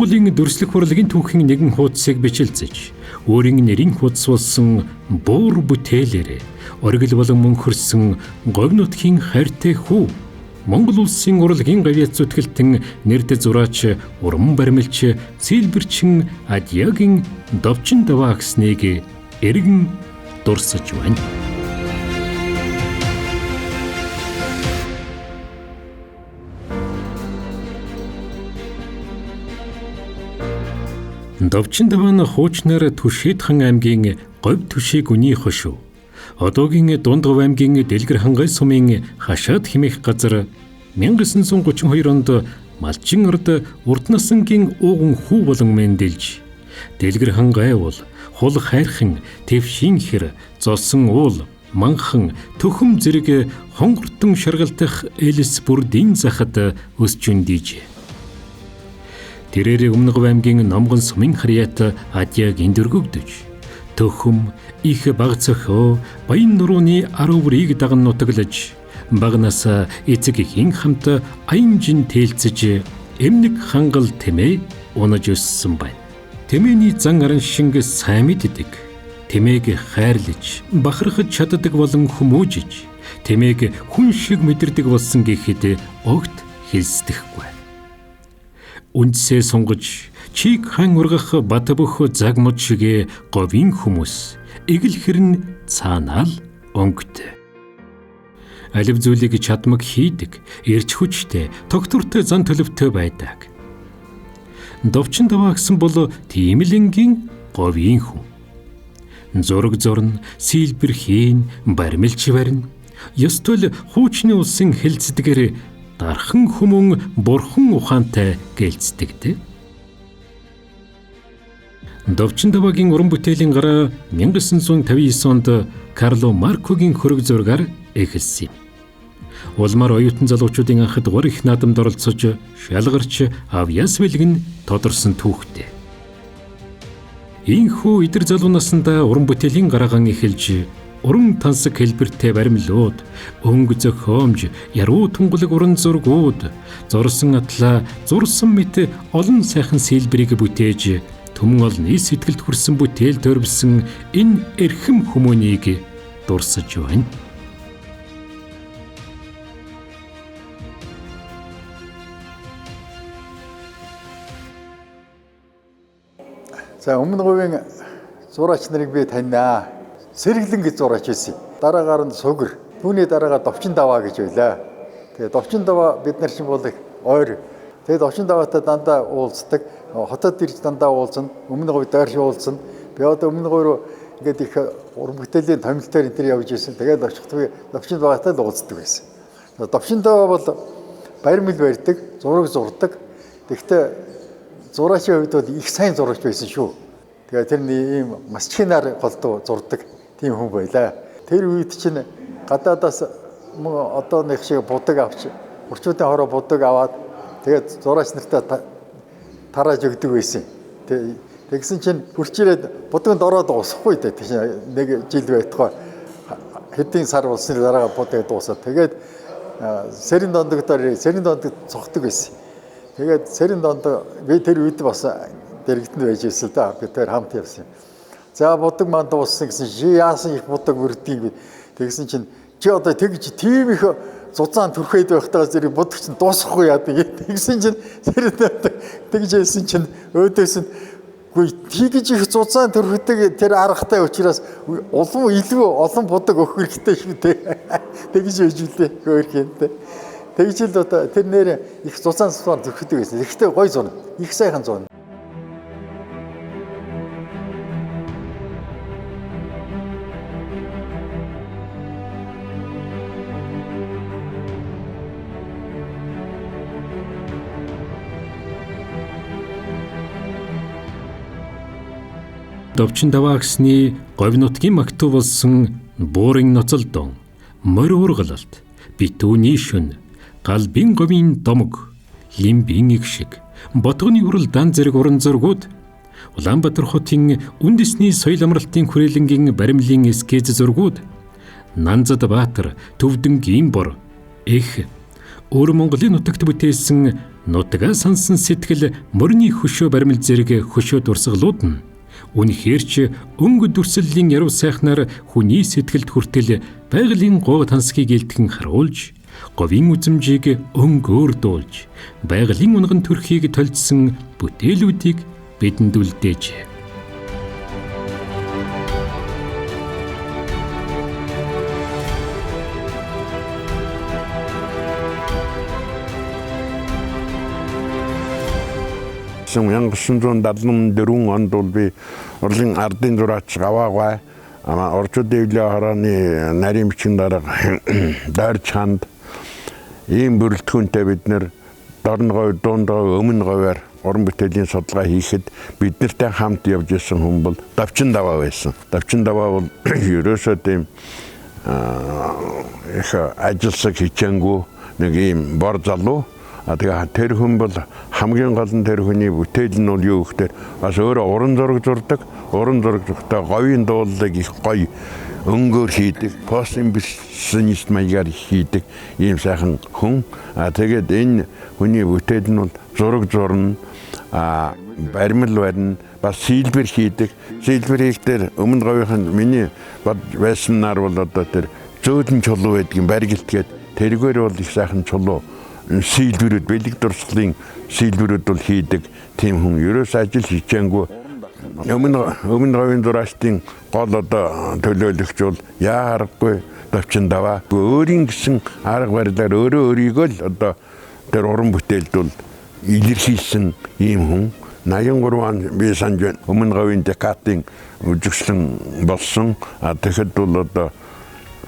Монголын дүрслэх урлагийн түүхийн нэгэн хуудсыг бичилцэж, өөрийн нэрийн хуудас болсон буур бүтээлээр оргил болон мөнхөрсөн говь нутгийн хайртай хүү Монгол улсын урлагийн гавьяат зүтгэлтэн нэрд зураач, уран баримлч, сэлбэрчин Адьягийн Довчин Даваа гэсныг эргэн дурсаж байна. Довчин Даваа нь хуучнаар Түшийтхан аймгийн Говь Түшиг үний хошуу. Одоогийн Дунд Говь аймгийн Дэлгэр хангай сумын Хашаад хэмээх газар 1932 онд Малчин орд урд насангийн ууган хүү болон мэндэлж Дэлгэр хангай уул, хул хайрхан, твшийн хэр, золсон уул, манхан, төхөм зэрэг хонгортон шаргалтах элс бүрдийн захад өсч өндийж. Тэрээр Өмнө Говь аймгийн Номгон сумын харьяат Адьягийн дөргөгдөж төхөм, их баг цохио, баян нурууны 10 бүрийг даган нутаглаж, багнаас эцэг эхийн хамт аян жин тэлцэж, эмнэг хангал тэмээ унаж өссөн байна. Тэмээний зан араншинг сайн мэддэг, тэмээг хайрлаж, бахархаж чаддаг болон хүмүүжиж, тэмээг хүн шиг мэдэрдэг болсон гэхэд огт хэлсдэхгүй. Үндсээ сунгаж, чиг хан ургах бат бөх цаг мод шигэ говийн хүмүүс эгэл хэрн цаанаал өнгөтэй. Алив зүйлийг чадмаг хийдэг, эрч хүчтэй, тогтвортой зан төлөвтэй байдаг. Довчин Даваа гэсэн бол тийм л энгийн говийн хүн. Зураг зурна, сэлбэр хийн, баримлч барина. Ёс тул хуучны улсын хэлцдгээр дархан хүмүүн бурхан ухаантай гэлцдэг дээ. Довчин Даваагийн уран бүтээлийн гараа 1959 онд Карло Маркогийн хөрөг зургаар эхэлсэн юм. Улмаар оюутан залуучуудын анхад гур их наадамд оролцож шалгарч авьяас бэлэг нь тодорсон түүхтэй. Ийхүү идэр залуу насндаа уран бүтээлийн гараагаан эхэлж уран тансаг хэлбэртэй баримлууд, өнгө зохиомж, яруу тунгалаг уран зургууд, зурсан атлаа, зурсан мэт олон сайхан сэлбэрийг бүтээж түмэн олны сэтгэлд хүрсэн бүтээл төрвсөн энэ эрхэм хүмүүнийг дурсаж байна. За, Өмнө Говийн зураач нарыг би таньнаа. Сэргэлэн гэж зураач байсан. Дараагаар нь Сугэр. Түүний дараагаар Довчин Даваа гэж байлаа. Тэгээ Довчин Даваа бид нар чинь бол их ойр. Тэгээ Довчин Даваатай дандаа уулздаг. Хотод ирж дандаа уулзна. Өмнө Говь дайрш уулзна. Би одоо Өмнө Говь руу ингээд их уран бүтээлийн томилтоор энэ төр явж ирсэн. Тэгээд очихд би Довчин Даваатай л уулздаг байсан. Довчин Даваа бол баримл барьдаг, зураг зурдаг. Тэгэхдээ зураачийн хувьд бол их сайн зурагч байсан шүү. Тэгээ тэр ийм масчинаар голдуу зурдаг тийм хүн байлаа. Тэр үед чинь гадаадаас мөн одоо нэг шиг будаг авч, урчуудын хороо будаг аваад тэгээд зураач нартай тарааж өгдөг байсан. Тэгсэн чинь хурч ирээд будагт ороод дуусахгүй дээ. Тэг нэг жил байтугай хэдийн сар болсны дараагаа будаг дуусаад тэгээд сэрэн дондогдоор сэрэн дондог цогтөг байсан. Тэгээд сэрэн дондог би тэр үед бас дэрэгдэнд байж байсан л да. Би тэр хамт явсан. За, будаг маань дууссан гэсэн чи яасан их будаг мөрдгийг би тэгсэн чинь чи одоо тэгж тийм их зузаан түрхээд байхтаа зэрэг будаг чинь дуусахгүй яадаг. Тэгсэн чинь сэрэн дондог тэгж хэлсэн чинь өөдөөс нь үгүй тэгж их зузаан түрхдэг тэр аргатай учраас улам илүү олон будаг өгөх хэрэгтэй шүү дээ. Тэгж байж үлээ хөөрхөнтэй. Тэгж л одоо тэр нэр их зузаан зузаан түрхдэг байсан. Ихтэй гой зурна. Их сайхан зурна. Довчин Даваа гэсний говь нутгийн магтуу болсон буурын ноцолдон, морь ургалалт, битүүний шүн, галбин говийн домог, лимбийн их шиг, ботгоны урал дан зэрэг уран зургууд, Улаанбаатар хотын үндэсний соёл амралтын хүрээлэнгийн баримлын эскиз зургууд, Нанзад Баатар, Төвдөнгийн бор, эх Өвөр Монголын нутагт бүтээсэн нутгаа сансан сэтгэл мөрний хөшөө баримл зэрэг хөшөө дурсгалууд нь үнэхээр ч өнгө дүрслэлийн яруу сайхнаар хүний сэтгэлд хүртэл байгалийн гоо тансгийг илтгэн харуулж, говийн үзмжийг өнгөөр дуулж, байгалийн унган төрхийг толжсон бүтээлүүдийг бидэнд үлдээж. Сан 1974 онд бол би урлагийн ардын зураач Гаваагай орчуудын өвлөө хорооны нарийн бичгийн дарга Дойрч ханд ийм бүрэлдэхүүнтэй бид нэр дорн говь, дунд говь, өмнө говьар уран бүтээлийн судалгаа хийхэд бид нартай хамт явж исэн хүн бол Давчин Даваа байсан. Давчин Даваа бол ерөөсөө тийм их ажилсаг хичээнгүй нэг ийм бор залуу. Тэгээ тэр хүн бол хамгийн гол нь тэр хүний бүтээл нь бол юу гэхээр бас өөрөө уран зураг зурдаг, уран зураг зургтаа говийн дуулалыг их гоё өнгөөр хийдэг, постимпрессионист маягаар хийдэг ийм сайхан хүн. Тэгээд энэ хүний бүтээл нь бол зураг зурна, баримл барина, бас сэлбэр хийдэг. Сэлбэр хийхдээ өмнө говийнхан миний бод байснаар бол одоо тэр зөөлөн чулуу байдгийн баригэлтгээд тэргээр бол их сайхан чулуу сэлбэрүүд, бэлэг дурсгалын сэлбэрүүд бол хийдэг тийм хүн. Ерөөс ажил хичээнгүй. Өмнө говийн зураачдын гол одоо төлөөлөгч бол яа харахгүй Давчин Даваа. Өөрийн гэсэн арга барилаар өөрөө өөрийгөө л одоо тэр уран бүтээлд бол илэрхийлсэн ийм хүн. 83 он би санаж байна. Өмнө говийн декадын үзэгчлэн болсон. Тэгэхэд бол одоо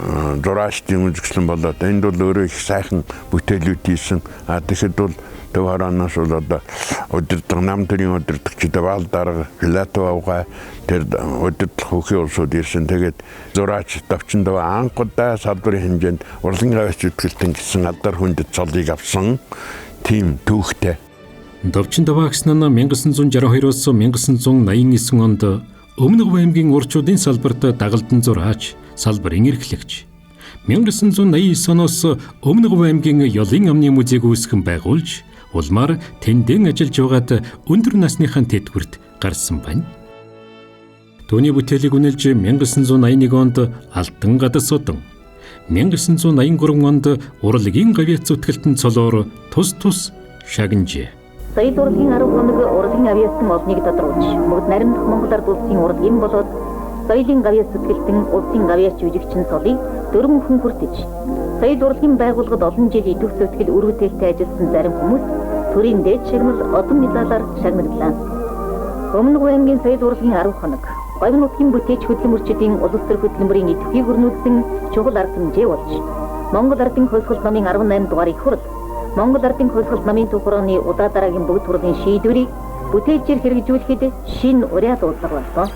зураачдын үзэгчлэн болоод энд бол өөрөө их сайхан бүтээлүүд хийсэн. Тэгэхэд бол төв хараанаас бол одоо удирдах нам төрийн удирдагчид Баал дарга, Филатов авгай тэр удирдлах хүүхийн улсууд ирсэн. Тэгээд зураач Давчин Даваа анх удаа салбарын хэмжээнд урлагийн гавьяач зүтгэлтэн гэсэн алдар хүндэт цолыг авсан тийм түүхтэй. Давчин Даваа гэсэн нь 1962-оос 1989 онд Өмнө Говь аймгийн урчуудын салбарт дагалдан зураач, салбарын эрхлэгч. 1989 оноос Өмнө Говь аймгийн Ёлын амны музейг үүсгэн байгуулж, улмаар тэндэн ажиллаж байгаад өндөр насныхаа тэтгэврт гарсан байна. Түүний бүтээлийг үнэлж 1981 онд Алтан гадас удан, 1983 онд урлагийн гавьяат зүтгэлтэн цолоор тус тус шагнажээ. Соёл урлагийн 10 хоног урлагийн авьяасан олныг тодруулж, бүгд наримдах Монгол ард улсын урлагийн болоод соёлын гавьяат зүтгэлтэн улсын гавьяач жүжигчин цолыг 4 хүн хүртэж, соёл урлагийн байгууллагад олон жил идэвх зүтгэл үр бүтээлтэй ажилласан зарим хүмүүс төрийн дээд шагнал одон медалаар шагнаглаа. Өмнө Говь аймгийн соёл урлагийн 10 хоног говь нутгийн бүтээч хөдөлмөрчдийн улс төр хөдөлмөрийн идэвхийг өрнүүлсэн чухал арга хэмжээ болж, Монгол Ардын хувьсгал намын 18 дугаар их хурл Монгол Ардын хувьсгал намын төв хорооны удаа дараагийн бүгд хурлын шийдвэрийг бүтээлчээр хэрэгжүүлэхэд шинэ уриа дуудлага боллоо.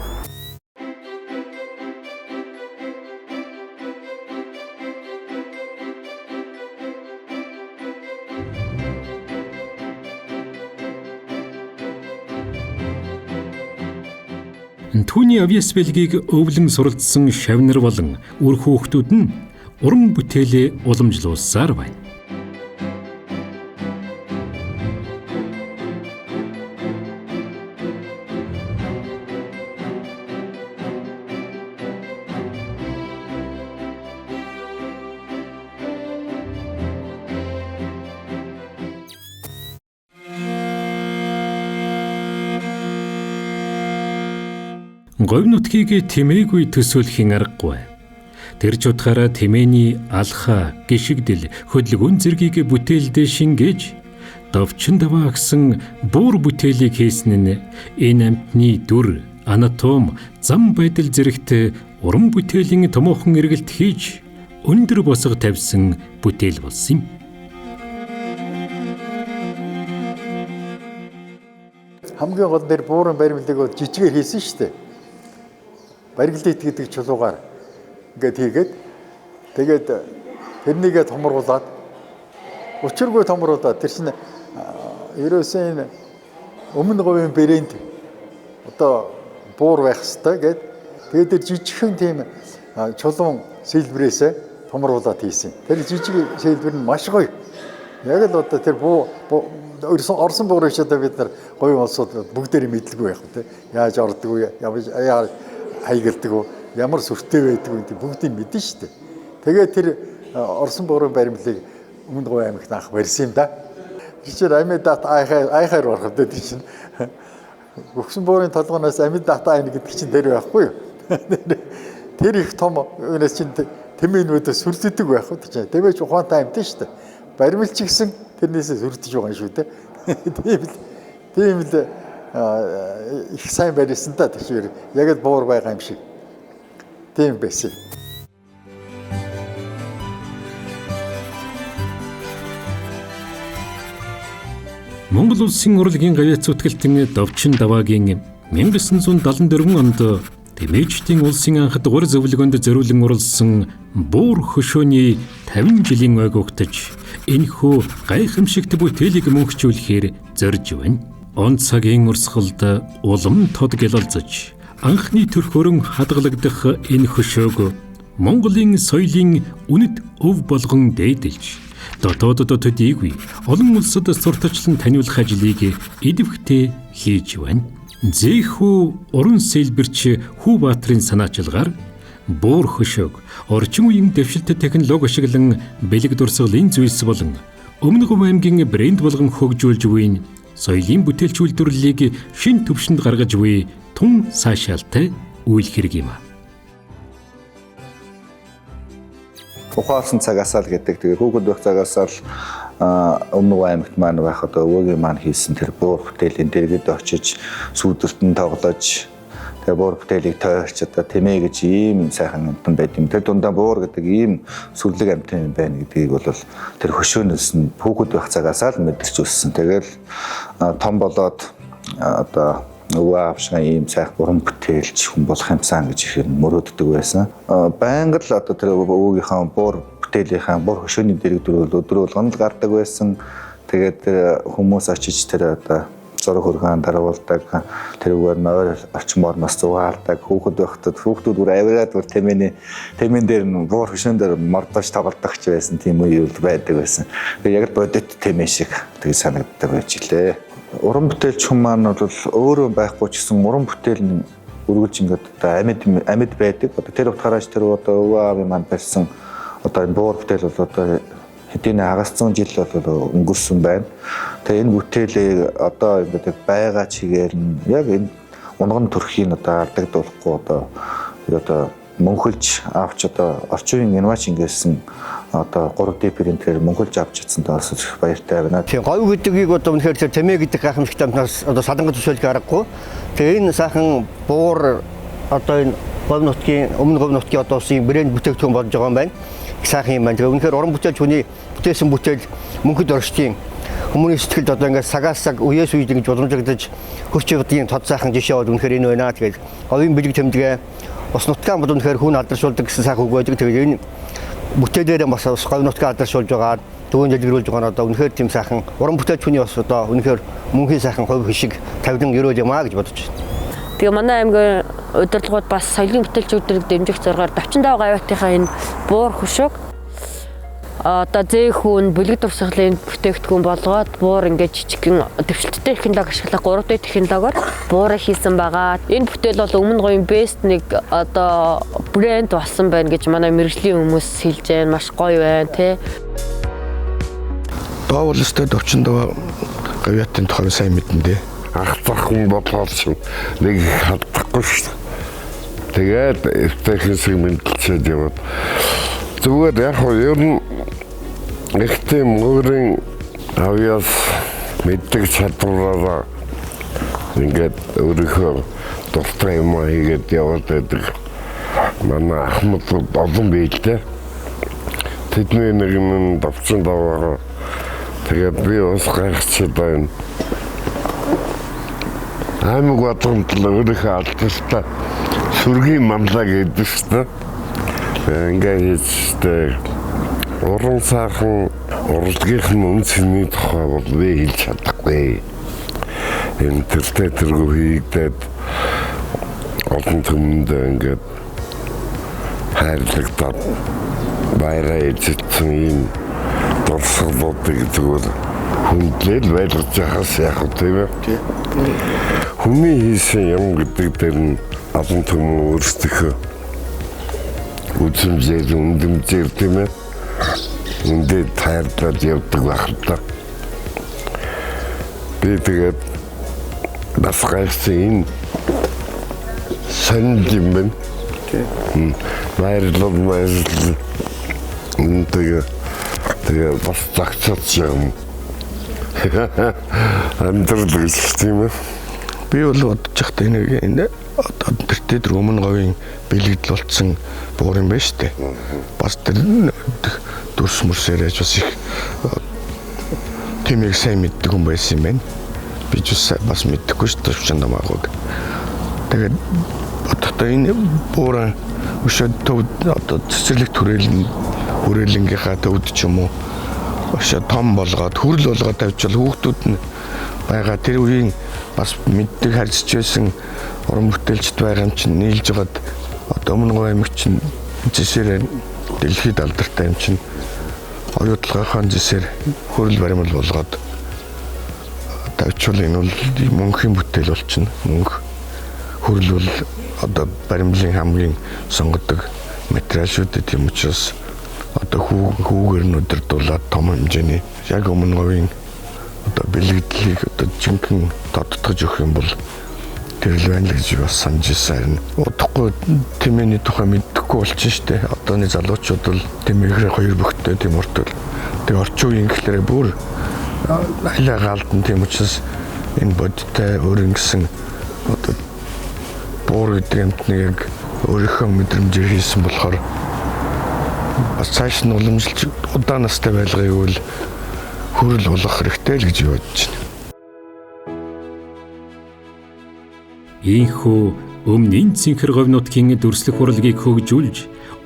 Түүний авьяас бэлгийг өвлөн суралцсан шавнар болон үр хүүхдүүд нь уран бүтээлээ уламжлуулсаар байна. Говь нутгийг тэмээгүй төсөөлөхийн аргагүй. Тэр ч утгаараа тэмээний алхаа, гишгдэл, хөдөлгөөн зэргийг бүтээлдээ шингээж Давчин Даваа гэсэн буур бүтээлийг хийсэн нь энэ амьтны дүр, анатом, зам байдал зэрэгт уран бүтээлийн томоохон эргэлт хийж өндөр босго тавьсан бүтээл болсон юм. Хамгийн гол нь буурын баримлыг бол жижигээр хийсэн шүү дээ. Бариглит гэдэг чулуугаар ингээд хийгээд тэгээд тэрнийгээ томруулад учиргүй томруулад тэр чинь ерөөсөө энэ өмнө говийн брэнд одоо буур байх хэвээр гээд тэгээд тэр жижигхэн тийм чулуун сэлбэрээсээ томруулад хийсэн. Тэр жижиг сэлбэр нь маш гоё. Яг л одоо тэр буу Орсон буурыг ч одоо бид нар говийн улсууд бүгдээрээ мэдлгүй байх үү те. Яаж ордог вэ? Яаж хайгалдаг вэ? Ямар сүртэй байдаг вэ? Бүгдийг мэднэ шүү дээ. Тэгээд тэр Орсон буурын баримлыг Өмнө Говь аймагт анх барьсан юм да. Тэр чинь амьд дат айхаар орох гэдэг чинь. Өгсөн буурын толгооноос амьд дат айна гэдэг чинь тэр байхгүй юу? Тэр их том өнөөс чинь тэмээнүүдээ сүрддэг байх үү чинь. Тэмээч ухаантай амьд шүү дээ. Баримлч гисэн тэрнээсээ сүрдэж байгаа юм шүү дээ. Тийм л их сайн барьсан та тэгэхээр яг л буур байгаа юм шиг. Тийм байсан. Монгол улсын урлагийн гавьяат зүтгэлтэн Довчин Даваагийн 1974 онд Тэмээчдийн улсын анхад гур зөвлөгөөнд зориулан уралсан буур хөшөөний 50 жилийн ойг угтаж энэхүү гайхамшигт бүтээлийг мөнхчүүлэхээр зорж байна. Он цагийн урсгалд улам тод гялалзаж анхны төрхөөрөн хадгалагдах энэ хөшөөг Монголын соёлын үнэт өв болгон дээдэлж дотоодод төдийгүй олон улсад сурталчлан таниулах ажлыг идэвхтэй хийж байна. Зэхүү уран сэлбэрч Хүү Баатрын санаачилгаар буур хөшөөг орчин үеийн дэвшилтэт технологи ашиглан бэлэг дурсгалын зүйлс болон Өмнө Говь аймгийн брэнд болгон хөгжүүлж буй соёлын бүтээлч үйлдвэрлэлийг шин түвшинд гаргаж буй тун сайшаалтай үйл хэрэг юм. Ухаалсан цагаасаа л гэдэг. Тэгээ хүүхэд байх цагаасаа л Өмнө Говь аймагт маань байх одоо өвөөгийн маань хийсэн тэр буур бүтээлийн дэргэд очиж сүүдэртэн тоглож тэгээ буур бүтээлийг тойрч одоо тэмээ гэж ийм сайхан амтан байд юм. Тэр дундаа буур гэдэг ийм сүрлэг амтан юм байна гэдгийг бол тэр хөшөөнөөс нь хүүхэд байх цагаасаа л мэдэрч өссөн. Тэгэл том болоод одоо өвөө аав шиг ийм сайхан уран бүтээлч хүн болох юмсан гэж их мөрөөддөг байсан. Байнга л одоо тэр өвөөгийнхаа буур бүтээлийнхаа буур хөшөөний дэргэд өдөр болгоно л гардаг байсан. Тэгээд хүмүүс очиж тэр одоо зураг хөргөн даруулдаг, тэрүүгээр нь ойр орчин орноос зугаалдаг. Хүүхэд байхдаа хүүхдүүд бүр авираад бүр тэмээн дээр нь буур хөшөөн дээр мордож тоглодог ч байсан тийм үе байдаг байсан. Тэгээд яг л бодит тэмээ шиг тэг санагддаг байж лээ. Уран бүтээлч хүн маань бол өөрөө байхгүй ч гэсэн уран бүтээл нь үргэлж ингээд одоо амьд байдаг. Одоо тэр утгаараач тэр одоо өвөө аавын маань барьсан одоо энэ буур бүтээл бол одоо хэдийн хагас зуун жил бол өнгөрсөн байна. Тэгээ энэ бүтээлийг одоо ингээд байгаа чигээр нь яг энэ унган төрхийн одоо алдагдуулахгүй одоо мөнхөлж авч одоо орчин үеийн инновац ингэсэн одоо 3D принтерээр мөнхөлж авч чадсантай бас их баяртай байна. Тийм говь гэдгийг одоо үнэхээр тэр тэмээ гэдэг гайхамшигтай амтнаас одоо садангад төсөөлөх аргагүй. Тэгээ энэ сайхан буур одоо энэ говь нутгийн Өмнө Говь нутгийн одоо улсын брэнд бүтээгдэхүүн болж байгаа юм байна. Их сайхан юм байна. Тэгээ үнэхээр уран бүтээлч хүний бүтээсэн бүтээл мөнхөд оршдгийн хүмүүний сэтгэлд одоо ингээд сагаас саг үеэс үед ингэж уламжлагдаж хөрч явдгийн тод сайхан жишээ бол үнэхээр энэ байна. Тэгээд говийн бэлэг тэмдэгэ ус нутгаа бол үнэхээр хүн алдаршуулдаг гэсэн сайхан үг байдаг. Тэгээд энэ бүтээлээрээ бас говь нутгаа алдаршуулж байгаа, төвөн дэлгэрүүлж байгаа нь одоо үнэхээр тийм сайхан уран бүтээлч хүний бас одоо үнэхээр мөнхийн сайхан хувь хишиг тавилан өрөөл юм аа гэж бодож байна. Тэгээ манай аймгийн удирдлагууд бас соёлын бүтээлч үйлдвэрлэлийг дэмжих зоргоор Давчин Даваа гавьяатынхаа энэ буур хөшөөг одоо зэхүүн бэлэг дурсгалын бүтээгдэхүүн болгоод буур ингээд жижигхэн дэвшилттэй технологи ашиглах 3D технологиор буурыг хийсэн байгаа. Энэ бүтээл бол Өмнө Говийн бест нэг одоо брэнд болсон байна гэж манай мэргэжлийн хүмүүс хэлж байна. Маш гоё байна тий. Доовол өстэй Давчин Даваа гавьяатын тухай сайн мэднэ дээ. Ах зах хүн бодлоос нэг хадахгүй шүү дээ. Тэгээд эвтэйхэн мэдлчээд яваад зүгээр яг хоо ер нь их тийм өөрийн авьяас мэддэг чадвараараа ингээд өөрийнхөө дуртай юм хийгээд яваад байдаг. Манай ахмадууд олон бий л дээ. Тэдний нэг нь Давчин Даваагаа тэгээд би бас гайхчихад байна. Аймаг болгонд л өөрийнхөө алдартай сүргийн манлаа гэдэг шүү дээ. Ингээд хийжтэй уран сайхан урлагийнх нь үн цэний тухай бол би хэлж чадахгүй. Энэ тэртээ тэргүй хийгдээд олон түмэнд ингээд хайрлагдаад баяраа эзэлсэн ийм Дурсгалуудыг зүгээр хүндлэл байлгаж яхаас яах вэ, тийм ээ? Хүний хийсэн юм гэдэг дээр нь олон түмэн өөрсдийнхөө үзэмжээр, үндэмжээр, тийм ээ, үндэ тайрлаад явдаг байх л да. Би тэгээд бас гайхсан, энэ сонир юм байна. Баярлал, баярлал. Тэгээ бас загцаач юм. Амьдрал гэж, тийм ээ. Би бол бодож байхдаа энэ одоо тэртээ тэр өмнө говийн бэлэгдэл болцсон буур юм байна шүү дээ. Бас тэр дүрс мөрсээр яаж бас их тэмээг сайн мэддэг хүн байсан юм байна. Би ч бас мэдэхгүй шүү дээ, чанд амаагүй. Тэгээд бодохдоо энэ буураа өшөө төв одоо цэцэрлэг түрээлэн хүрээлэнгийнхаа төвд ч юм уу өшөө том болгоод хүрэл болгоод тавьчвал хүүхдүүд нь байгаа тэр үеийн бас мэддэг харьцаж байсан уран бүтээлчд байгаа юм чинь нийлж байгаад одоо өмнө говь аймаг чинь зэсээр дэлхийд алдартай юм чинь оюутлогынхоо зэсээр хүрэл баримл болгоод тавьчвал энэ бол мөнхийн бүтээл болчихно. Мөнх хүрэл бол одоо баримлын хамгийн сонгодог материал шүү дээ. Тийм учраас одоо хүүгээр нь удирдуулаад том хэмжээний яг өмнө говийн одоо бэлэгдлийг одоо жинхэнэ тодтогч өгөх юм бол тэр л байна л гэж бас санаж ирсэн. Удахгүй тэмээний тухай мэдэхгүй болчихно шүү дээ. Одооны залуучууд бол тэмээгээр хоёр бөхтэй тийм уртал. Тэгээ орчин үеийн гэхлээрээ бүр алиа гаалдан. Тийм учраас энэ бодиттой өөр ингэсэн одоо буур гэдэг юмтныг яг өөрийнхөө мэдрэмжээр хийсэн болохоор бас цааш нь уламжилж удаан настай байлгыг бол хүрэл болгох хэрэгтэй л гэж бодож байна. Ийхүү өмнөний цэнхэр говь нутгийн дүрслэх урлагийг хөгжүүлж,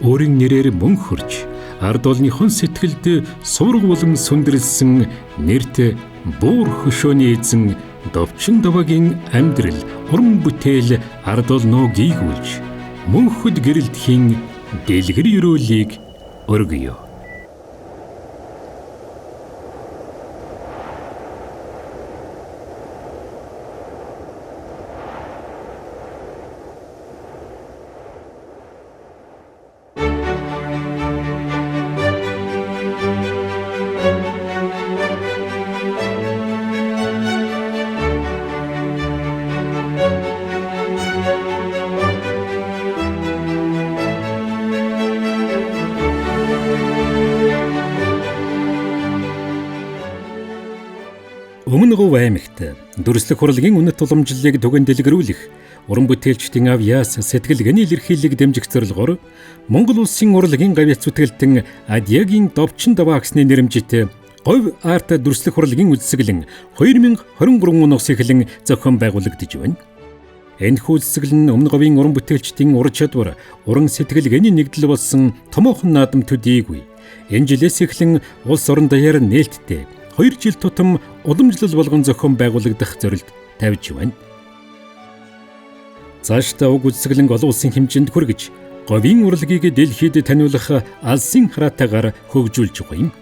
өөрийн нэрээр мөнх хөрж, ард олныхон сэтгэлд сувраг болон сүндэрлсэн нэрт буур хөшөөний эзэн Довчин Даваагийн амьдрал, уран бүтээл ард олноо гийгүүлж, мөнхөд гэрэлтхийн дэлгэр өрөөлийг өргөё. Өмнө Говь аймагт дүрслэх урлагийн үнэт уламжлалыг түгэн дэлгэрүүлэх, уран бүтээлчдийн ав яас сэтгэлгээний илэрхийллийг дэмжих зорилгоор Монгол улсын урлагийн гавьяат зүтгэлтэн Адьягийн Довчин Даваа агсны нэрэмжит Говь арт дүрслэх урлагийн үзэсгэлэн 2023 оноос эхлэн зохион байгуулагдаж байна. Энэхүү үзэсгэлэн нь Өмнө Говийн уран бүтээлчдийн ур чадвар, уран сэтгэлгээний нэгдэл болсон томоохон наадам төдийгүй. Энэ жилээс эхлэн улс орон даяар нээлттэй 2 жил тутам уламжлал болгон зохион байгуулагдах зорилт тавьж байна. Цаашдаа уг үзэсгэлэн олон улсын хэмжээнд хүргэж, говийн урлагийг дэлхийд таниулах алсын хараатайгаар хөгжүүлж байгаа юм.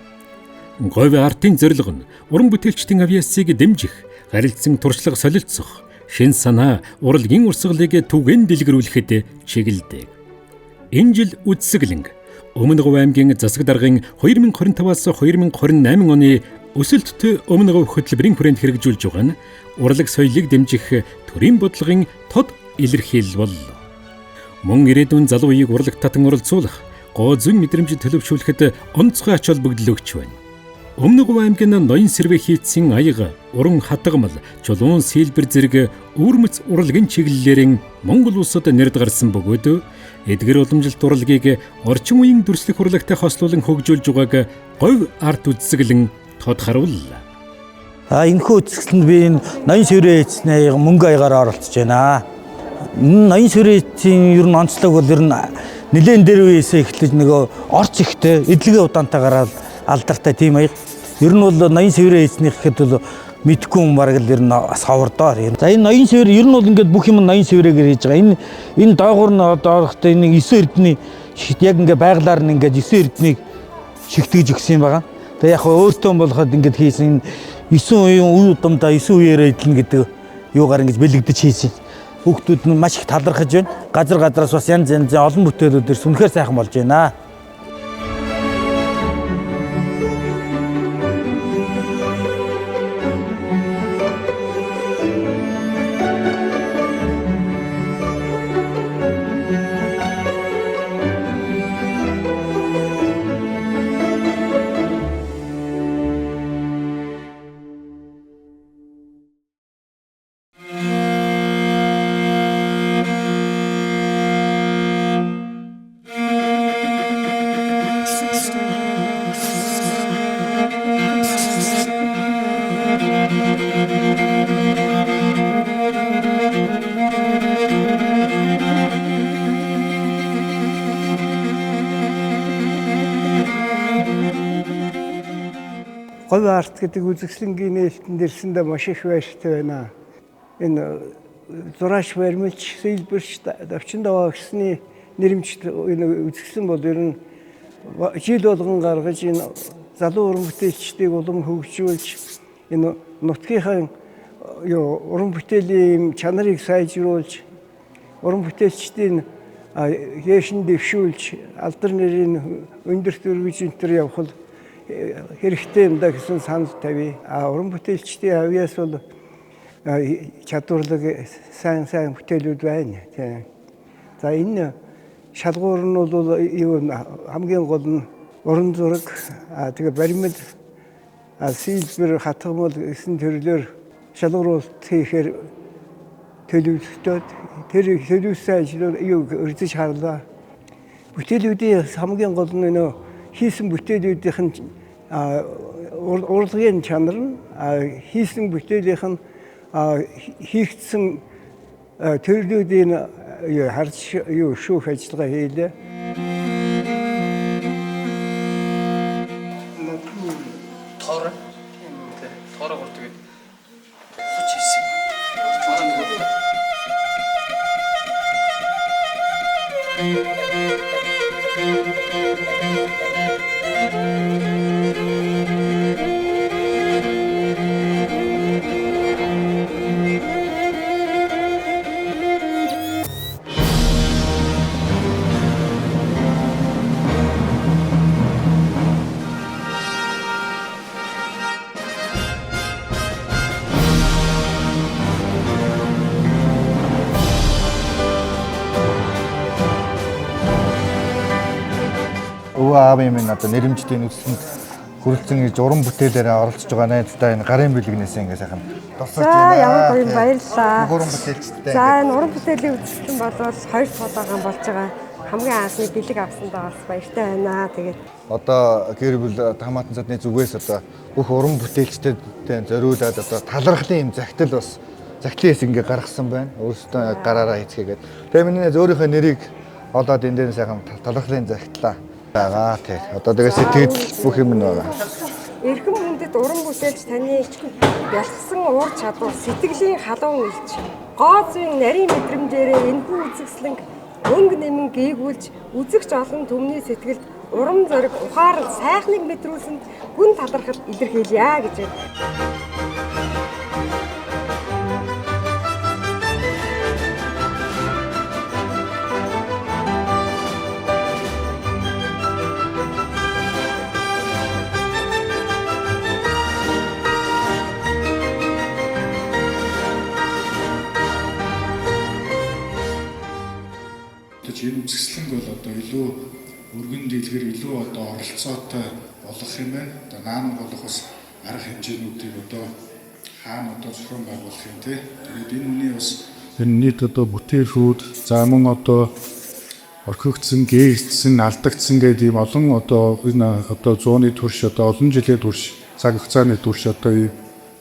Говь артын зорилго нь уран бүтээлчдийн авьяасыг дэмжих, харилцан туршлага солилцох, шин санаа, урлагийн урсгалыг түгээн дэлгэрүүлэхэд чиглэдэг. Энэ жил үзэсгэлэн Өмнө Говь аймгийн засаг даргын 2025-аас 2028 оны өсөлттэй Өмнө Говь хөтөлбөрийн хүрээнд хэрэгжүүлж байгаа нь урлаг соёлыг дэмжих төрийн бодлогын тод илэрхийлэл боллоо. Мөн ирээдүйн залуу үеийг урлаг татан оролцуулах, гоо зүйн мэдрэмжид төлөвшүүлэхэд онцгой ач холбогдол өгч байна. Өмнө Говь аймгийн ноён сэрвэ хийцэн аяга, уран хатгамал, чулуун сэлбэр зэрэг өвөрмөц урлагийн чиглэлээр Монгол улсад нэрд гарсан бөгөөд эдгэр уламжлалт урлагийг орчин үеийн дүрслэх урлагтай хослуулан хөгжүүлж байгааг Говь арт үзэсгэлэн тод харууллаа. Энэхүү үзэсгэлэнд би энэ ноён сэрвэ хийцний мөнгө аягаар оролцож байна. Энэ ноён сэрвэ хийцийн ер нь онцлог бол ер нь нэлээд дээр үеэсээ эхлэж нөгөө орц ихтэй эдлэгээ удаантай гараад алдартай тийм аяг. Ер нь бол ноён сэрвэ хийцний гэхэд бол мэдхгүй юм бараг л ер нь бас ховордоо. За энэ ноён сэрвэ ер нь бол ингээд бүх юм ноён сэрвэгээр хийж байгаа. Энэ доогуур нь орохдоо энэ 9 эрдний яг ингээд байглаар нь ингээд 9 эрднийг шигтгэж өгсөн юм байгаа. Тэгээ яг өөртөө болоход ингэж хийсэн 9 үеийн үе удамдаа 9 үеэрээ идэлнэ гэдэг юугаар ингэж бэлэгдэж хийсэн. Хүүхдүүд нь маш их талархаж байна. Газар газраас бас янз янзын олон бүтээлүүд ирсэн. Үнэхээр сайхан болж байна. Говь арт гэдэг үзэсгэлэнгийн нээлтэнд ирсэндээ маш их баяртай байна. Энэ зураач баримлч, сэлбэрч, давчин даваа гэсний нэрмжт энэ үзэсгэлэн бол ер нь жил болгон гаргаж энэ залуу уран бүтээлчдийг улам хөгжүүлж энэ нутгийнхаа юу уран бүтээлийн чанарыг сайжруулж уран бүтээлчдийн гээшин дэвшүүлж алдар нэрийг өндөрт өргөж энэ төр явах л хэрэгтэй юм да гэсэн санал тавья. А уран бүтээлчдийн авьяас бол чадварлаг сайн сайн бүтээлүүд байна. Тийм. За энэ шалгуур нь бол юу хамгийн гол нь уран зураг, тэгээ баримл, сэлбэр, хатгамал гэсэн төрлөөр шалгаруулалт хийхээр төлөвлөлтөд тэр төлөвлөсөн ажлууд юу өрзөж харлаа. Бүтээлүүдийн хамгийн гол нь нөө хийсэн бүтээлүүдийнх нь урлагийн чанар нь хийсэн бүтээлийнх нь хийгдсэн төрлүүдийн харж юу шүүх ажиллагаа хийлээ. Тор тоороор тэгээд хуч хийсэн. Манай нөгөө Өвөө аавын минь одоо нэрэмжтийн үзэсгэлэнд хүрэлцэн ирж уран бүтээлээрээ оролцож байгаа найздаа энэ гарын бэлгнээсээ ингээ сайхан дурсаж байна. За ямар гоё баярлалаа. Уран бүтээлчтэй. За энэ уран бүтээлийн үзэсгэлэн бол хоёр дахь удаагаан болж байгаа. Хамгийн анхны бэлэг авсандаа бас баяртай байна. Тэгээд одоо гэр бүл хамаатан задны зүгээс одоо бүх уран бүтээлчдэд зориулаад одоо талархлын юм захидал бас захидлын хэсэг ингээ гаргасан байна. Өөрсдөө гараараа хийцгээгээд. Тэгээ миний өөрийнхөө нэрийг олоод энэ дээр сайхан талархлын захидлаа байгаа тий. Одоо тэгээ сэтгэл бүх юм нь байгаа. Эрхэм хүндэт уран бүтээлч таны ялгсан уур чадвар, сэтгэлийн халуун илч, гоо зүйн нарийн мэдрэмжээрээ энэхүү үзэсгэлэнг өнгө нэмэн гээгүүлж үзэгч олон түмний сэтгэлд урам зориг, ухаан сайхныг мэдрүүлсэнд гүн талархал илэрхийлье гэж байна. Энэ үзэсгэлэнг бол одоо илүү өргөн дэлгэр илүү одоо оролцоотой болох юм байна. Одоо наанаг болох бас арга хэмжээнүүдийг одоо хаана одоо зохион байгуулах юм те. Тэгээд энэ хүний бас энэ нийт одоо бүтээлүүд за мөн одоо орхигдсон, гээгдсэн, алдагдсан гэдэг ийм олон одоо энэ одоо зууны турш одоо олон жилийн турш цаг хугацааны турш одоо ийм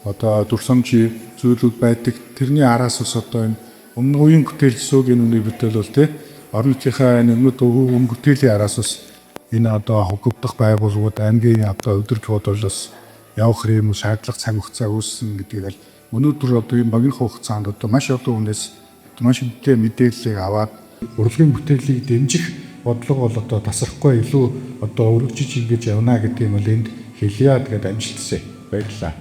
одоо дурсамжийн зүйлүүд байдаг. Тэрний араас бас одоо энэ өмнө үеийн бүтээлсүүг энэ үний бүтээл бол те орон нутгийнхаа энэ өмнөд өвөн бүтээлийн араас бас энэ одоо хөгөвдөх байгууллагууд аймгийн одоо удирдлагууд бол бас явах юм шаардлага цаг хугацаа үүссэн гэдгийг аль өнөөдөр одоо энэ богино хугацаанд одоо маш олон хүнээс маш үнэтэй мэдээллийг аваад урлагийн бүтээлийг дэмжих бодлого бол одоо тасрахгүй илүү одоо өргөжиж ингэж явна гэдэг юм бол энд хэлье. Тэгээд амжилт хүсье. Баярлалаа.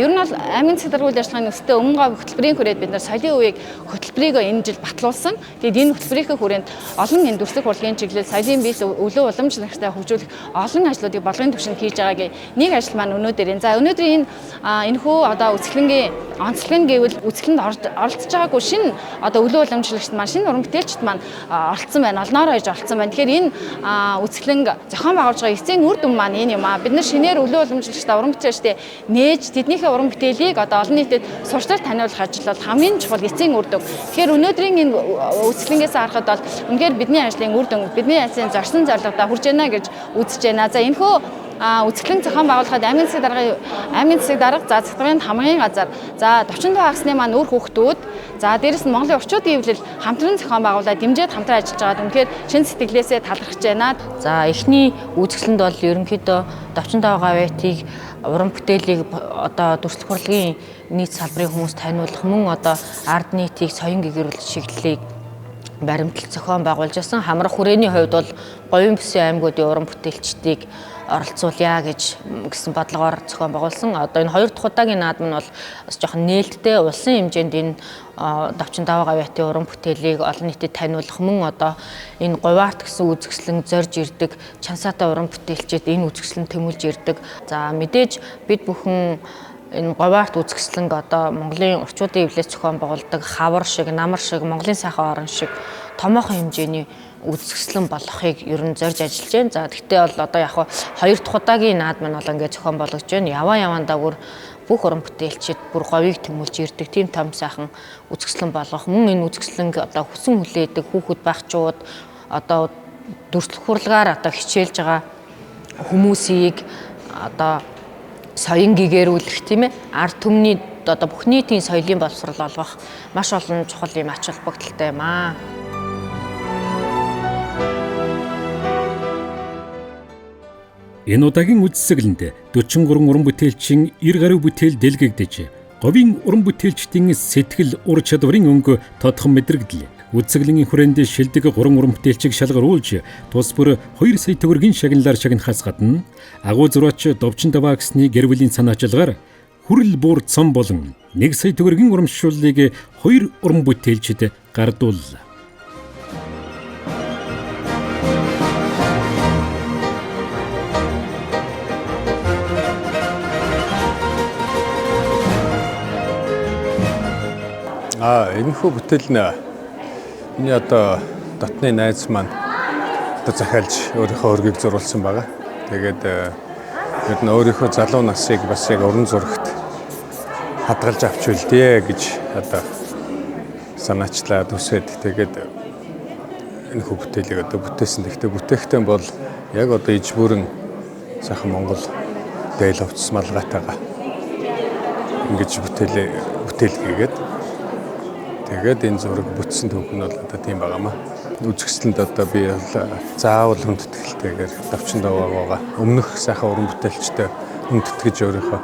Ер нь бол аймгийн засаг даргын үйл ажиллагааны өсөлтөө өмнө говь хөтөлбөрийн хүрээнд бид нар соёлын үеийг хөтөлбөрийг энэ жил батлуулсан. Тэгээд энэ хөтөлбөрийнхээ хүрээнд олон энэ дүрслэх урлагийн чиглэл, соёлын биес өлөө уламжлалтай хөгжүүлэх олон ажлуудыг бодлогын түвшинд хийж байгаагийн нэг ажил маань өнөөдөр энэ. За өнөөдрийн энэ энэхүү одоо үзэсгэлэнгийн онцлог нь гэвэл үзэсгэлэнд оролцож байгаагүй шинэ одоо өлөө уламжлагчид маань, шинэ уран бүтээлчид маань оролцсон байна. Олноороо иж оролцсон байна. Тэгэхээр энэ үзэсгэлэнг зохион байгуулж байгаа эцсийн үр дүн маань энэ юм аа. Бид нар шинээр өлөө уламжлагчдаа, уран бүтээлчдээ нээж тэднийхээ уран бүтээлийг одоо олон нийтэд суртал таниулах ажил бол хамгийн чухал эцсийн үр дүн. Тэгэхээр өнөөдрийн энэ үзэсгэлэнгээс харахад бол үнэхээр бидний ажлын үр дүн, бидний ажлын зорьсон зорилгодоо хүрч байна гэж үзэж байна. За энэхүү үзэсгэлэн зохион байгуулахад аймгийн засаг дарга, за засгийн хамгийн газар, за 42 хагасны маань үр хүүхдүүд, за дээрэс нь Монголын орчуудын эвлэл хамтран зохион байгуулаад дэмжиж хамтран ажиллаж байгаад үнэхээр шин сэтгэлээсээ талархаж байна. За эхний үзэсгэлэнд бол ерөнхийдөө 45 гавьяатыг уран бүтээлийг одоо дүрслэх урлагийн нийт салбарын хүмүүс таниулах, мөн одоо ард нийтийг соён гэгэрүүл чиглэлийг баримтлал зохион байгуулж байсан. Хамрах хүрээний хувьд бол Говийн бүсийн аймагуудын уран бүтээлчдийг оролцуулъя гэж гэсэн бодлогоор зохион байгуулсан. Одоо энэ хоёр дахь удаагийн наадам нь бол бас жоохон нээлттэй улсын хэмжээнд энэ 45 гавьяатын уран бүтээлийг олон нийтэд таниулах, мөн одоо энэ Говьарт гэсэн үзэсгэлэн зорж ирдэг чансаатай уран бүтээлчид энэ үзэсгэлэн тэмүүлж ирдэг. За мэдээж бид бүхэн энэ Говьарт үзэсгэлэнг одоо Монголын орчуудын эвлээс зохион байгуулдаг хавар шиг, намар шиг, Монголын сайхан орон шиг томоохон хэмжээний үзэсгэлэн болохыг ер нь зорж ажиллаж байна. За тэгтээ бол одоо яг хоёр дахь удаагийн наадам нь бол ингээд зохион болгож байна. Яваа бүр бүх уран бүтээлчид бүр говийг тэмүүлж ирдэг тийм том сайхан үзэсгэлэн болгох. Мөн энэ үзэсгэлэнг одоо хүсэн хүлээдэг хүүхэд багчууд одоо дүрслэх урлагаар одоо хичээлж байгаа хүмүүсийг одоо соён гэгэрүүлэх, тийм ээ, ард түмний одоо бүх нийтийн соёлын боловсрол олгох маш олон чухал юм ач холбогдолтой юм аа. Энэ удаагийн үзэсгэлэнд 43 уран бүтээлчин 90 гаруй бүтээл дэлгэгдэж, говийн уран бүтээлчдийн сэтгэл ур чадварын өнгө тодхон мэдрэгдлээ. Үзэсгэлэнгийн хүрээнд шилдэг 3 уран бүтээлчийг шалгаруулж, тус бүр 2 сая төгрөгийн шагналаар шагнахаас гадна агуу зураач Довчин Даваа гэсний гэр бүлийн санаачилгаар хүрэл буур цом болон 1 сая төгрөгийн урамшууллыг 2 уран бүтээлчид гардууллаа. Энэхүү бүтээл нь миний одоо дотны найз маань одоо захиалж өөрийнхөө өргийг зурулсан байгаа. Тэгээд ер нь өөрийнхөө залуу насыг бас яг уран зурагт хадгалж авч үлдээ гэж одоо санаачлаад үсээд тэгээд энэхүү бүтээлийг одоо бүтээсэн. Гэхдээ бүтээхдээ бол яг одоо иж бүрэн сайхан Монгол дээл хувцас малгайтайгаа ингэж бүтээл хийгээд тэгээд энэ зураг бүтсэн түүх нь бол одоо тийм байгаамаа. Үзэсгэлэнд одоо би заавал хүндэтгэлтэйгээр Довчин Даваагаа өмнөх сайхан уран бүтээлчтэй хүндэтгэж өөрийнхөө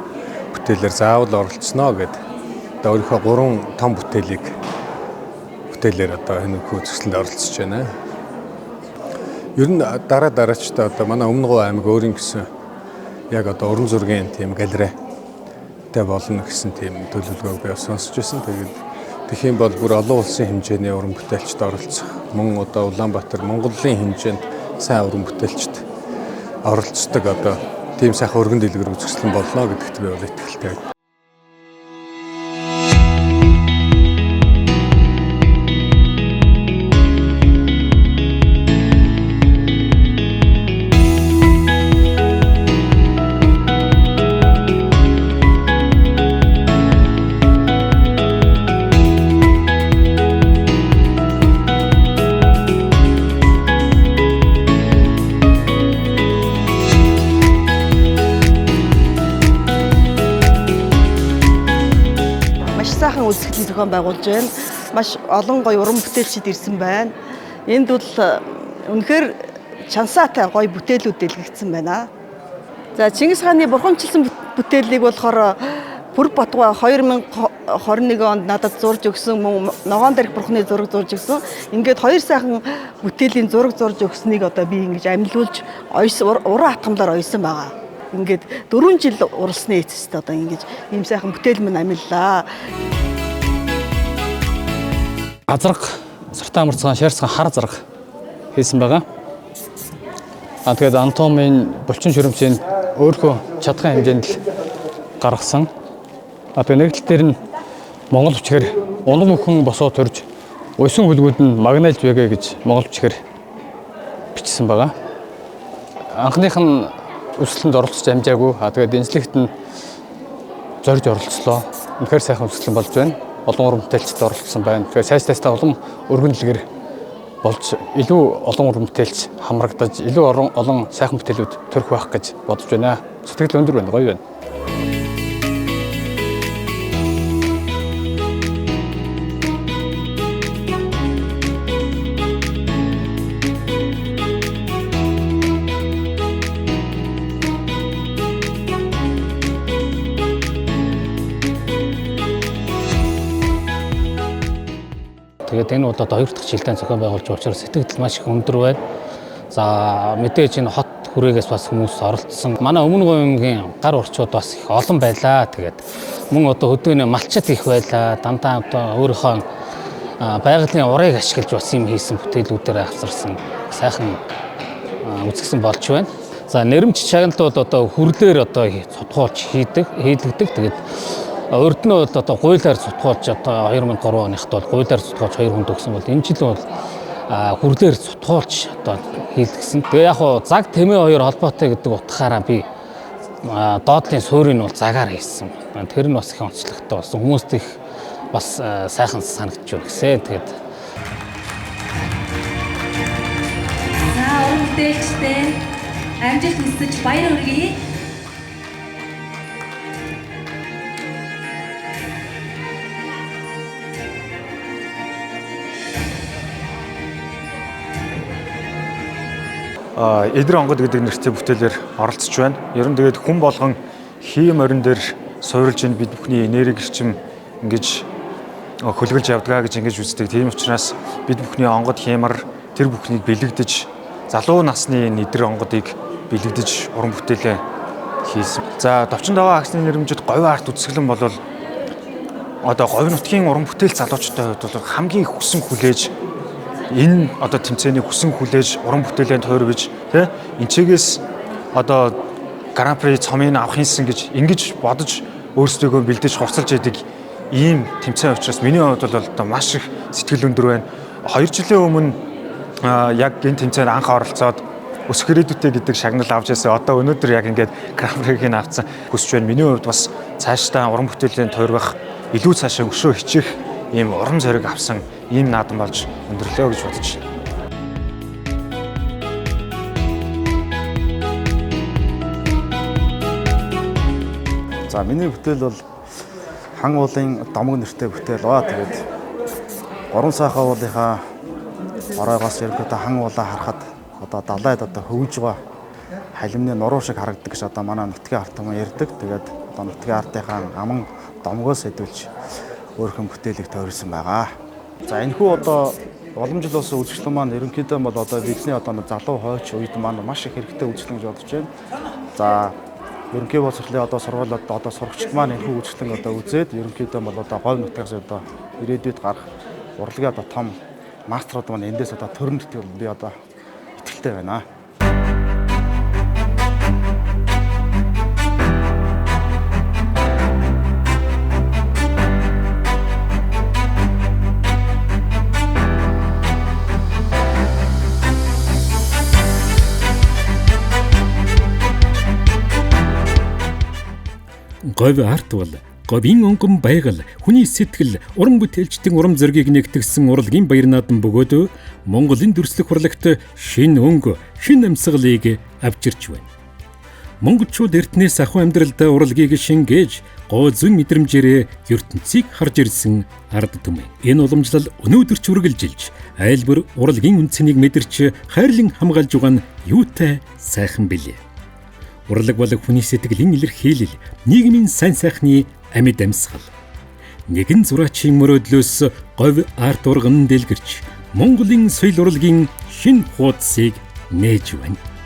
бүтээлээр заавал оролцсноо гэд одоо өөрийнхөө 3 том бүтээлээр одоо энэ үзэсгэлэнд оролцож байна. Ер нь дараа дараачдаа одоо манай Өмнө Говь аймаг өөрийн гэсэн яг одоо уран зургийн тийм галерейтэй болно гэсэн тийм төлөвлөгөөг би сонсч байсан. Тэгээд тэгэх юм бол бүр олон улсын хэмжээний уран бүтээлчд оролцох, мөн одоо Улаанбаатар Монголын хэмжээнд сайн уран бүтээлчд оролцдог одоо тийм сайхан өргөн дэлгэр үзэсгэлэн болно гэдэгт би бол итгэлтэй. Үзэсгэлэн зохион байгуулж байна. Маш олон гоё уран бүтээлчид ирсэн байна. Энд бол үнэхээр чансаатай гоё бүтээлүүд дэлгэгдсэн байна. За Чингис хааны бурхамчилсан бүтээлийг болохоор Бүрэг Батгай 2002 2021 онд надад зурж өгсөн, мөн ногоон дээрх бурхны зураг зурж өгсөн. Ингээд хоёр сайхан бүтээлийн зураг зурж өгснийг одоо би ингэж амилуулж уран атгамлаар ойсон байгаа. Ингээд 4 жил уралсны эцэст одоо ингэж ийм сайхан бүтээл минь амиллаа. Азраг, сартаа амарцгаан, шаарцгаан хар зарга хийсэн байгаа. Тэгээд анатомийн булчин шөрөмжийг өөрхөө чадхын хэмжээнд л гаргасан. Тэгээд нэг тал дээр нь монгол бичгээр унаг мөхөн босоо төрж уйсан хүлгүүд нь магнайлж байгээ гэж монгол бичгээр бичсэн байгаа. Анхных нь өсөлтөнд оролцож амжаагүй. Тэгээд энэслэгт нь зорж оролцлоо. Үнэхээр сайхан өсөлтөн болж байна. Олон уран бүтээлчд оролцсон байна. Тэгэхээр цааш цаашдаа улам өргөн дэлгэр болж илүү олон уран бүтээлч хамрагдаж илүү олон сайхан бүтээлүүд төрөх байх гэж бодож байна. Сэтгэл өндөр байна, гоё байна. Тэгээд энэ бол одоо 2 дахь жилдээ зохион байгуулж байгаа учраас сэтгэл маш их өндөр байна. За мэдээж энэ хот хүрээгээс бас хүмүүс оролцсон. Манай Өмнө Говийн гар урчууд бас их олон байлаа. Тэгээд мөн одоо хөдөөний малчид их байлаа. Дандаа одоо өөрийнхөө байгалийн урыг ашиглаж бас юм хийсэн бүтээлүүдээр авсарсан сайхан үзэгсэн болж байна. За нэрмж чагналууд одоо хүрлээр одоо цутгуулж хийлэгдэг. Тэгээд урд нь бол одоо гуйлаар сутгуулж одоо 2003 оныхт бол гуйлаар сутгуулж 2 хүнд өгсөн бол энэ жил бол хүрлээр сутгуулж одоо хийлгсэн. Тэгээ яг хуу цаг тэмээ хоёр холбоотой гэдэг утгаараа би доотлын суурийг бол цагаар хийсэн. Тэр нь бас их онцлогтой болсон. Хүмүүст их бас сайхан санагдаж байна гэсэн. Тэгээд за уран бүтээлчтэй амжилт хүсэж баяр хүргэе. Эдэр онгод гэдэг нэртэй бүтээлээр оролцож байна. Ер нь тэгээд хүн болгон хийм орин дээр суурилж ин бид бүхний энерги эрчим ингэж хөлгөлж явдгаа гэж ингэж үздэг. Тийм учраас бид бүхний онгод хиймар тэр бүхнийг бэлэгдэж залуу насны энэ эдэр онгодыг бэлэгдэж уран бүтээлээ хийсэн. За Довчин даваа агсны нэрмжид говь арт үзэсгэлэн бол одоо говь нутгийн уран бүтээл залуучуудын хувьд бол хамгийн их хүсэн хүлээж энэ одоо тэмцээнийг хүсэн хүлээж уран бүтээлээ тойрвож тий энчигээс одоо гран-при цомыг авах юмсан гэж ингэж бодож өөрсдийгөө бэлдэж хурцлж яадаг ийм тэмцээн учраас миний хувьд бол одоо маш их сэтгэл өндөр байна. 2 жилийн өмнө яг энэ тэмцээнд анх оролцоод өсөх ирээдүйтэй гэдэг шагнал авч ирсэн. Одоо өнөөдөр яг ингээд гран-приг нь авсан хүсэж байна. Миний хувьд бас цаашдаа уран бүтээлийн тойргох илүү цаашаа өшөө хичих ийм урам зориг авсан ийм наадам болж өндөрлөө гэж бодож байна. За миний бүтээл бол Хан уулын домог нэртэй бүтээл ба. Тэгээд гурван сайхан уулынхаа ороогоос ерөнхийдөө хан уулаа харахад одоо далайд одоо хөвж байгаа халимны нуруу шиг харагддаг гэж одоо манай нутгийн ард түмэн ярьдаг. Тэгээд одоо нутгийн ардынхаа аман домгоос хэдүүлж өөрхөн бүтээлийг тойрсон байгаа. За энэхүү одоо уламжлал болсон үзэсгэлэн маань ерөнхийдөө бол одоо бидний одоо залуу хойч үед маань маш их хэрэгтэй үзэсгэлэн гэж бодож байна. За ерөнхий боловсролын одоо сургуулиуд одоо сурагчид маань энэхүү үзэсгэлэн одоо үзээд ерөнхийдөө бол одоо говь нутгаас одоо ирээдүйд гарах урлагийн одоо том мастерууд маань эндээс одоо төрнө гэдэг би одоо итгэлтэй байна. Говь арт бол говийн онгон байгаль, хүний сэтгэл, уран бүтээлчдийн урам зоригийг нэгтгсэн урлагийн баяр наадам бөгөөд Монголын дүрслэх урлагт шинэ өнгө, шинэ амьсгалыг авчирч байна. Монголчууд эртнээс ахуй амьдралдаа урлагийг шингээж, гоо зүйн мэдрэмжээрээ ертөнцийг харж ирсэн ард түмэн. Энэ уламжлал өнөөдөр ч үргэлжилж, айл бүр урлагийн үнцнийг мэдэрч, хайрлан хамгаалж байгаа нь юутай сайхан билээ. Урлаг бол хүний сэтгэлийн илэрхийлэл, нийгмийн сайн сайхны амьд амьсгал. нэгэн зураачийн мөрөөдлөөс говь арт урган дэлгэрч Монголын соёл урлагийн шинэ хуудсыг нээж байна.